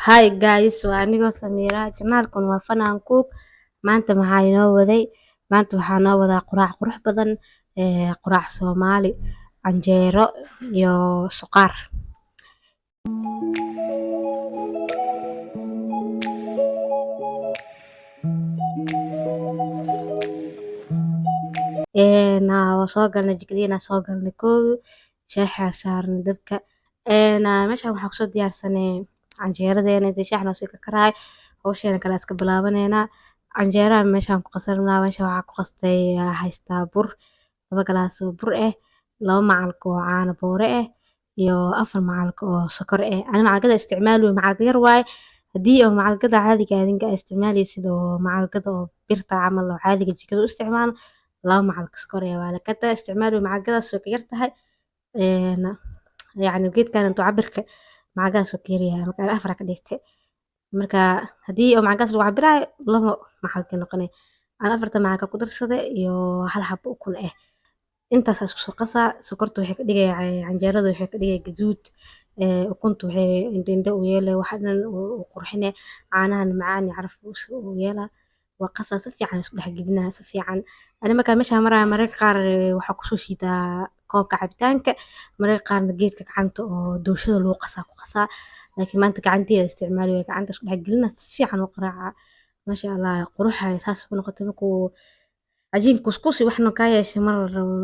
Hi guys, waa anigoo Samiira. Channelkan waa Fun and Cook. Maanta maxaa inoo waday? Maanta waxaa noo wadaa quraac qurux badan, quraac Soomaali, canjeero iyo suqaar. Waa soo galnay jikadiina, soo galnay koow shaaxa saarnay dabka. Meeshaan waxaa kusoo diyaarsanay canjeeradeena inta shaax noo sii karkaraay. Hawsheena kale iska bilaabaneynaa. Canjeeraha meeshaan ku qasarnaa. Meesha waxaa ku qastay, haystaa bur, 2 galaas oo bur ah, 2 macalq oo caano boore ah iyo 4 macalq oo sokor ah. Ani macalqada isticmaali macalq yar waaye. Haddii oo macalqada caadiga adinka isticmaaleysid oo macalqada oo birta camal oo caadiga jikada u isticmaalo, 2 macalq sokor ah waa lakata isticmaali. Macalqadaas way ka yar tahay, yacni geedkan intuu cabirka macalqadaas wuu ka yaryahay. Marka afar ka dhigtay. Marka haddii oo macalqadaas lagu cabiraayo, 2 macalq noqonay. Aan afarta macalq ku darsaday iyo hal xabo ukun ah, intaas isku soo qasaa. Sokorta waxay ka dhigaya canjeerada, waxay ka dhigaya gaduud. Ukunta waxay indho indho u yeelay, waxa dhan u qurxine. Caanahan macaan iyo caraf u yeelaa. Waa qasaa, si fiican isku dhex gelinaa, si fiican. Ani markaa meeshaan maraya, mararka qaar waxaa kusoo shiidaa koobka cabitaanka, mararka qaarna geedka gacanta oo doolshada lagu qasaa ku qasaa, laakiin maanta gacanteeda isticmaali waay. Gacanta isku dhex gelina, si fiican u qaraaca. Maasha Allah, quruxay saas ku noqotay. Markuu cajiin kuskusi waxna kaa yeeshay, mar la rabo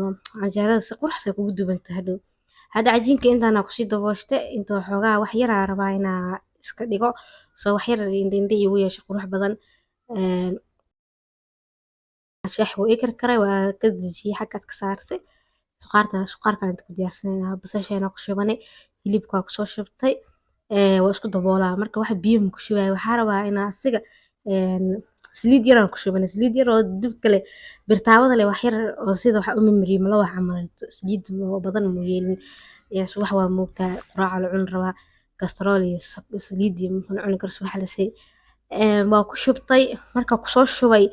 canjeerada si quruxsan kugu dubanta hadhow. Hadda cajiinka intaana kusii dabooshtay, inta xoogaa wax yar aa rabaa inaa iska dhigo, soo wax yar indho indho igu yeesho qurux badan. Shaax wuu ii karkaray, waa ka dejiyey, xaggaad ka saartay. Suqaarta, suqaarkan inta ku diyaarsanayna, basasheena ku shubanay, hilibka waa kusoo shubtay, waa isku daboolaa. Marka wax biyo ma ku shubaayo, waxaa rabaa inaa asiga saliid yar aan ku shubanay, saliid yar oo dibka leh, birtaawada leh, wax yar oo sida waxa u marmariyey malawax camal. Saliid badan mu yeelin. Subax waa moogtaa, quraaca la cuni rabaa, kastarool iyo saliid iyo muxuu cuni karo subax lasii. Waa ku shubtay. Marka kusoo shubay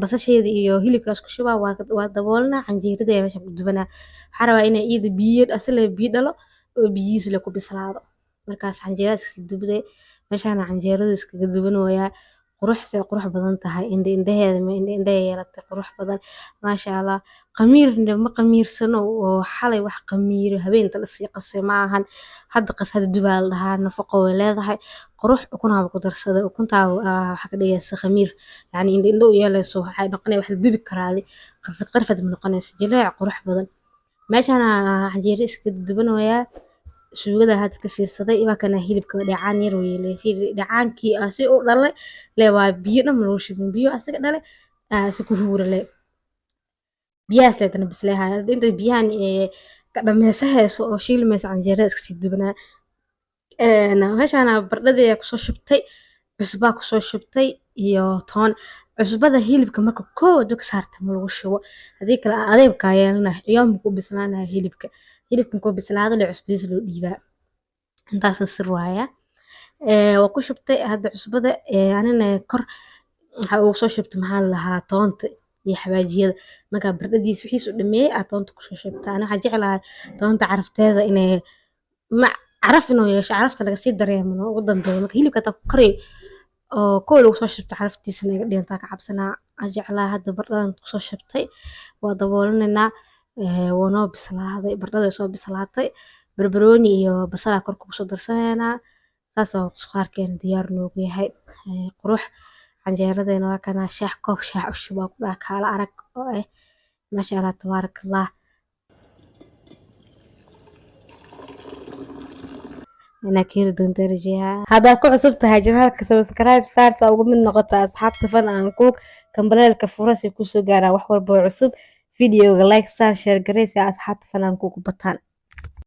basasheeda iyo hilibkaas ku shubaa, waa daboolnaa. Canjeerada ayaa meesha ku dubanaa. Waxaa rabaa inay iyada biyo asile biyo dhalo oo biyihiisa le ku bislaado. Markaas canjeerada iska dubday. Meeshaana canjeerada iskaga dubanooyaa. Quruxsay qurux badan tahay, indho indhaheeda ma indho indhaha yeelatay, qurux badan, maasha Allah. Qamiirna ma qamiirsano oo xalay wax qamiiro habeenta lasii qasay ma ahan. Hadda qas, hadda dubaa la dhahaa. Nafaqo way leedahay, qurux. Ukunaaba ku darsaday. Ukuntaa waxaa ka dhigaysa khamiir, yacni indho indho u yeelayso. Waxay noqonaya wax la dubi karaadi, qarfad qarfad ma noqonayso, jileec qurux badan. Meeshaana canjeero iska dubanooyaa. Suugada hadda ka fiirsaday, waa kana hilibka dhacaan yar uu yeelay. Fiir dhacaankii asi u dhalay le, waa biyo dhan lagu shubin, biyo asiga dhalay si ku huura le, biyahaas leetana bisleehay. Inta biyahan ka dhameysa hayso oo shiilmaysa, canjeerada iska sii dubanaa. Meeshaana bardhadii kusoo shubtay, cusbaa kusoo shubtay iyo toon. Cusbada hilibka marka koow dabka saarta ma lagu shubo, haddii kale adeeg kaa yeelanaya, ciyoon ku bislaanaya hilibka. Hilibka markuu bislaado le cusbadiisa loo dhiibaa. Intaasna sir waaya. Waa ku shubtay hadda cusbada. Anina kor waxaa ugu soo shubtay, maxaa la lahaa, toonta iyo xawaajiyada. Markaa bardhadiisa wixiisa u dhameeyey aa toonta kusoo shubtay. Ani waxaa jeclahay toonta carafteeda inay ma caraf inuu yeesho, carafta laga sii dareemo ugu dambeeyo. Marka hilibka hataa ku kariyo oo kow lagu soo shubto, caraftiisana iga dhintaa ka cabsanaa. Aan jeclahay. Hadda bardhadan kusoo shubtay, waa daboolinaynaa. Waa noo bislaaday bardhada, way soo bislaatay. Barbarooni iyo basalaa korka kusoo darsanaynaa. Saas suqaarkeena diyaar noogu yahay. Qurux canjeeradeena waa kana. Shaax, koob shaax u shubaa ku dhaha, kaala arag oo ah, maasha Allah, tabaaraka Allah. Inaa ka heli doonto rajeeyaa. Haddaad ku cusub tahay channelka, subscribe saar saa uga mid noqota asxaabta Fun and Cook. Gambaleelka fura si kusoo gaaraan wax walba oo cusub. Videoga like saar, share garee si asxaabta Fun and Cook u bataan.